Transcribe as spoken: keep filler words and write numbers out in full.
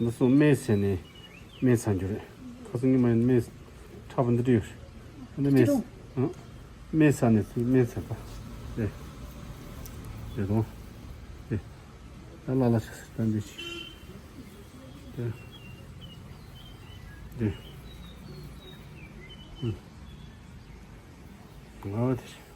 འདི་སོ་སྨན་ཟས་ནས་སྨན་ཟ་རྒྱུ་རེད། ཁ་སང་ཉི་མ་ཡིན་སྨན་ཁྲག་པ་འདི་འདྲ་ཡོད་རེད། འདི་སྨན་ཨང་། སྨན་ཟས་ནས་སྨན་ཟས་པ་རེད། རེད་དོ། རེད། ད་ལ་ལ་ཆ་ཟེར་ད་འདི་ཅི། རེད། རེད། ཨང་། ང་བ་དེ་རེད།